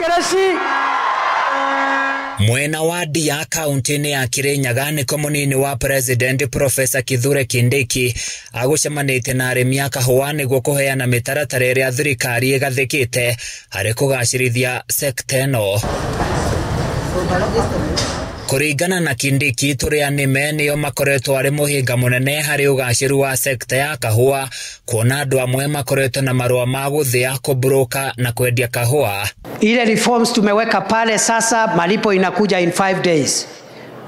Kereshi. Mwena wa Ndia kaunti-inĩ ya Kirinyaga nĩko mũnini wa President Professor Kithure Kindiki agũcemanĩtie na arĩmi a kahũa nĩguo kũheana mĩtaratara ĩrĩa thirikari ĩgathĩkĩte harĩ kũgacĩrithia sekta ĩno. Kũringana na Kindiki, tũrĩa nĩme nĩo makoretwo arĩ mũhĩnga mũnene harĩ ũgacĩru wa sekta ya kahũa, kuona andũ amwe makoretwo na marũa ma gũthĩa, kũbroka na kwendia kahũa. Ile reforms tumeweka pale sasa, malipo inakuja in 5 days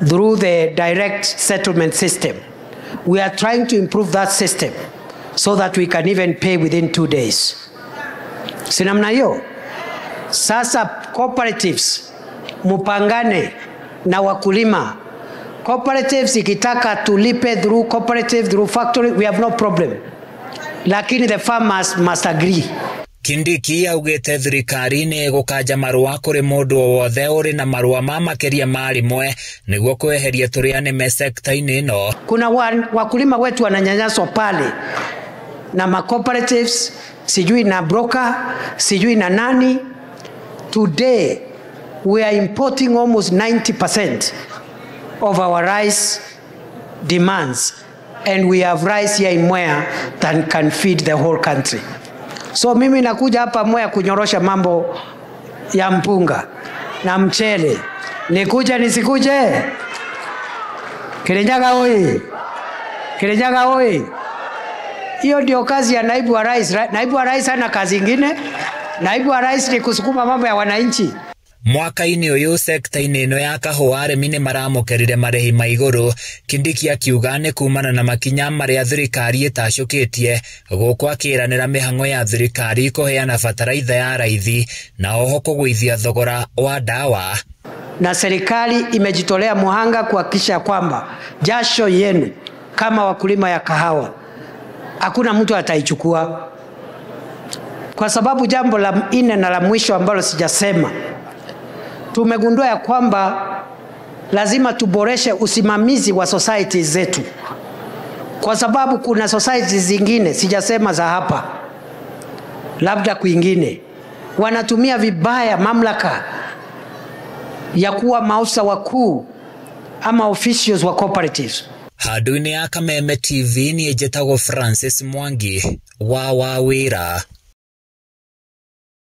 through the direct settlement system. We are trying to improve that system so that we can even pay within 2 days. Si namna hiyo? Sasa cooperatives mupangane na wakulima. Cooperatives ikitaka tulipe through cooperative, through factory, we have no problem. Lakini the farmers must agree. Kindiki augĩte thirikari nĩ ĩgũkanja marũa kũrĩ mũndũ o wothe ũrĩ na marũa ma makĩria ma rĩmwe nĩguo kweheria tũrĩa nĩme sekta-inĩ ĩno. Kuna wakulima wetu wananyanyaswa pale na ma cooperatives, sijui na broker, sijui na nani. Today we are importing almost 90% of our rice demands, and we have rice here in Mwea that can feed the whole country. So mimi nakuja hapa Mwea kunyorosha mambo ya mpunga na mchele. Nikuja nisikuje? Kirinyaga oi. Kirinyaga oi. Hiyo ndio kazi ya naibu wa rais. Naibu wa rais hana kazi ingine. Naibu wa rais ni kusukuma mambo ya wananchi. Mwaka-inĩ ũyũ sekta-inĩ ĩno ya kahũa arĩmi nĩ maramũkĩrire marĩhi ma igũrũ. Kindiki akiuga nĩ kumana na makinya marĩa thirikari ĩtacũkĩtie gũkũ akĩranĩra mĩhang'o ya thirikari kũheana bataraitha ya raithi na oho kũgũithia thogora wa ndawa. Na serikali imejitolea muhanga kuhakikisha kwamba jasho yenu kama wakulima ya kahawa hakuna mtu ataichukua. Kwa sababu jambo la nne na la mwisho ambalo sijasema, tumegundua ya kwamba lazima tuboreshe usimamizi wa societies zetu. Kwa sababu kuna societies zingine, sijasema za hapa, labda kwingine, wanatumia vibaya mamlaka ya kuwa maafisa wakuu ama officials wa cooperatives. Handũ-inĩ ya Kameme TV niĩ njĩtagwo Francis Mwangi wa Wawĩra.